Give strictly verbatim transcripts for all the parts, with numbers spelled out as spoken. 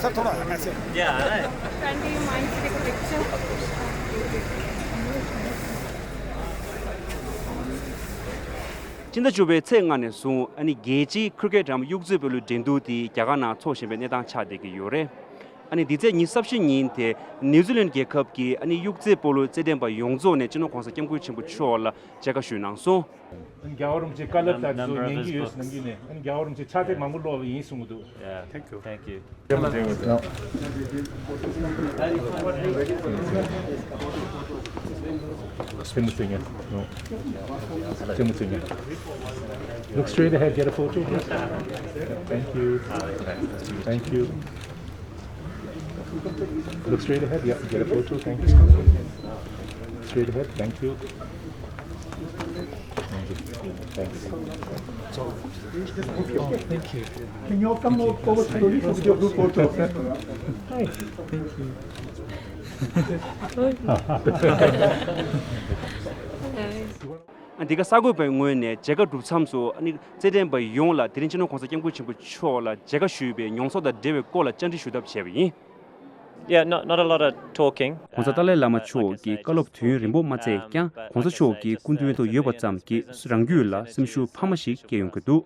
Sir, थोड़ा यहाँ से। Yeah, all right. Can do you mind to take a picture? སྤྱི་ཟླ་བཅུ་པའི་ཚེས་ལྔ་ནས་བཟུང་ཨ་ནི་རྒྱལ་སྤྱིའི་ཁྲི་ཀེཊ་འགྲན་བསྡུར་གཡུག་རྩེད་སྤོ་ལོའི་འགྲན་བསྡུར་དེ་རྒྱ་གར་ནང་འཚོགས་བཞིན་པའི་གནས་སྟངས་ཆགས་བསྡད་ཀྱི་ཡོད་རེད། ཨ་ནི་འདི་ཚེས་ཉི་ཤུ་རྩ་བཞི་ཉིན་དེ་ནིའུ་ཛི་ལན་རྒྱལ་ཁབ་ཀྱི་ཨ་ནི་གཡུག་རྩེད་སྤོ་ལོའི་རྩེད་འགྲན་པ་ཡོངས་རྫོགས་ནས་སྤྱི་ནོར་༸གོང་ས་༸སྐྱབས་མགོན་ཆེན་པོ་མཆོག་ལ་མཇལ་ཁ་ཞུས་གནང་སོང་། རྒྱལ་བ་རིན་པོ་ཆེ་བཀའ་སློབ་དང་དེ་ཚོ་ཉན་གྱི་ཡོད་ཟེར་གནང་གི་ནས་རྒྱལ་བ་རིན་པོ་ཆེ་ཕྱག་དེབ་མང་པོ་ཀློག་པ་ཡིན་གསུང་གི་འདུག Yeah. Thank you. Thank you. Look straight ahead, get a photo, please. Thank you. Thank you. Look straight ahead, yeah, get a photo, thank you. Straight ahead, thank you. Thank you. Thanks. Can you all come over, over slowly for your group photo? Hi. Thank you. ཨ་འདི་ག་གསར་འགོད་པའི་ངོས་ནས་མཇལ་ཁ་གྲུབ་མཚམས་སུ་ཨ་ནི་རྩེད་འགྲན་པ་ཡོངས་ལ་དེ་རིང་སྤྱི་ནོར་༸གོང་ས་༸སྐྱབས་མགོན་ཆེན་པོ་མཆོག་ལ་མཇལ་ཁ་ཞུས་པའི་མྱོང་ཚོར་དང་འབྲེལ་བའི་སྐོར་ལ་བཅར་འདྲི་ཞུ་ཐབས་བྱས་པ་ཡིན། Yeah, not, not a lot of talking. ༸གོང་ས་ཏཱ་ལའི་བླ་མ་མཆོག་གིས་བཀའ་སློབ་དུས་ཡུན་རིང་པོ་མ་སྩལ་ཀྱང་༸གོང་ས་མཆོག་གི་སྐུ་མདུན་དུ་ཡོད་པ་ཙམ་གྱིས་རང་རྒྱུད་ལ་སེམས་ཤུགས་འཕར་མ་ཞིག་སྐྱེ་ཡོང་གི་འདུག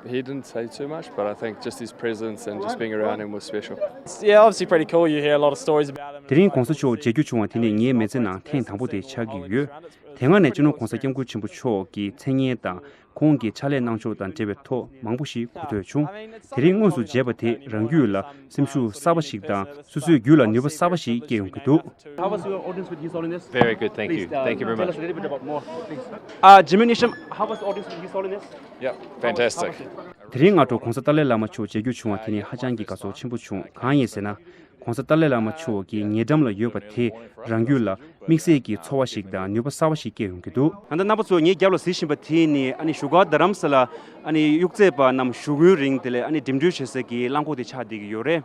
He didn't say too much, but I think just his presence and just being around him was special. Yeah, obviously pretty cool. You hear a lot of stories about him. དེ་རིང་༸གོང་ས་མཆོག་མཇལ་རྒྱུ་བྱུང་བ་དེ་ནི་ངའི་མི་ཚེ་ནང་ཐེངས་དང་པོ་དེ་ཆགས་ཀྱི་ཡོད། དེ་སྔ་ནས་སྤྱི་ནོར་༸གོང་ས་༸སྐྱབས་མགོན་ཆེན་པོ་མཆོག་གི་མཚན་སྙན་དང་ཁོང་གི་ཕྱག་ལས་གནང་ཕྱོགས་དང་འབྲེལ་བའི་ཐོག་མང་པོ་ཞིག་གོ་ཐོས་བྱུང་། དེ་རིང་དངོས་སུ་མཇལ་བ་དེས་རང་རྒྱུད་ལ་སེམས་ཤུགས་གསར་པ་ཞིག་དང་སོ་སོའི་རྒྱུད་ལ་ནུས་པ་གསར་པ་ཞིག་སྐྱེ་ཡོང་གི་འདུག How was your audience with His Holiness? Very good, thank you. Please, uh, Thank you very tell much. Us a little bit about more, please. Uh, Jimmy Neesham, how was the audience with His Holiness? Yeah, fantastic. དེ་རིང་སྔ་དྲོ་༸གོང་ས་ཏཱ་ལའི་བླ་མ་མཆོག་མཇལ་རྒྱུ་བྱུང་བ་དེ་ནི་ཧ་ཅང་གི་དགའ་ཚོར་ཆེན་པོ་བྱུང་། གང་ཡིན་ཟེར་ན། ༸གོང་ས་ཏཱ་ལའི་བླ་མ་མཆོག་གི་ཉེ་འགྲམ་ལ་ཡོད་པ་དེས་རང་རྒྱུད་ལ་དམིགས་བསལ་གྱི་ཚོར་བ་ཞིག་དང་ནུས་པ་གསར་བ་ཞིག་སྐྱེ་ཡོང་གི་འདུག་ད་ལྟ་རྣམ་པ་ཚོ་ངའི་རྒྱབ་ལ་གཟིགས་བཞིན་པ་དེ་ནི་ཨ་ནི་བཞུགས་སྒར་རྡ་རམ་ས་ལ་ཨ་ནི་གཡུག་རྩེད་པ་རྣམས་བཞུགས་སྒོའི་རིང་དེ་ལ་ཨ་ནི་འགྲིམ་འགྲུལ་བྱེད་སའི་གི་རླངས་འཁོར་དེ་ཆགས་བསྡད་ཀྱི་ཡོད་རེད།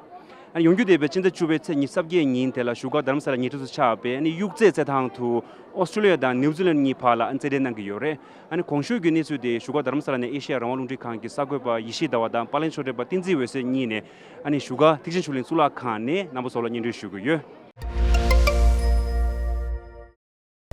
ཨ་ནི་ཡོང་རྒྱུ་བསྡད་པའི་སྤྱི་ཟླ་བཅུ་པའི་ཚེས་ཉི་ཤུ་རྩ་བརྒྱད་ཉིན་དེ་ལ་བཞུགས་སྒར་རྡ་རམ་ས་ལ་ཉེ་འཁྲིས་སུ་ཆགས་པའི་ཨ་ནི་གཡུག་རྩེད་རྩེད་ཐང་དུ་ཨོ་སི་ཀྲོ་ལི་ཡ་དང་ནིའུ་ཛི་ལན་གཉིས་བར་ལ་ཨ་ནི་རྩེད་འགྲན་གནང་གི་ཡོད་རེད། ཨ་ནི་གོང་ཞུས་ཀྱི་གནས་ཚུལ་དེ་བཞུགས་སྒར་རྡ་རམ་ས་ལ་ནས་ཨེ་ཤེ་ཡ་རང་དབང་རླུང་འཕྲིན་ཁང་གི་གསར་འགོད་པ་ཡེ་ཤེས་ཟླ་བ་དང་པཱ་ལགས་མཆོག་འབྲེལ་བ་བསྟན་འཛིན་འོད་ཟེར་གཉིས་ནས་ཨ་ནི་བཞུགས་སྒར་ཐེག་ཆེན་ཆོས་གླིང་གཙུག་ལག་ཁང་ནས་རྣམ་པ་ཚོ་ལ་སྙན་སྒྲོན་ཞུ་གི་ཡོད།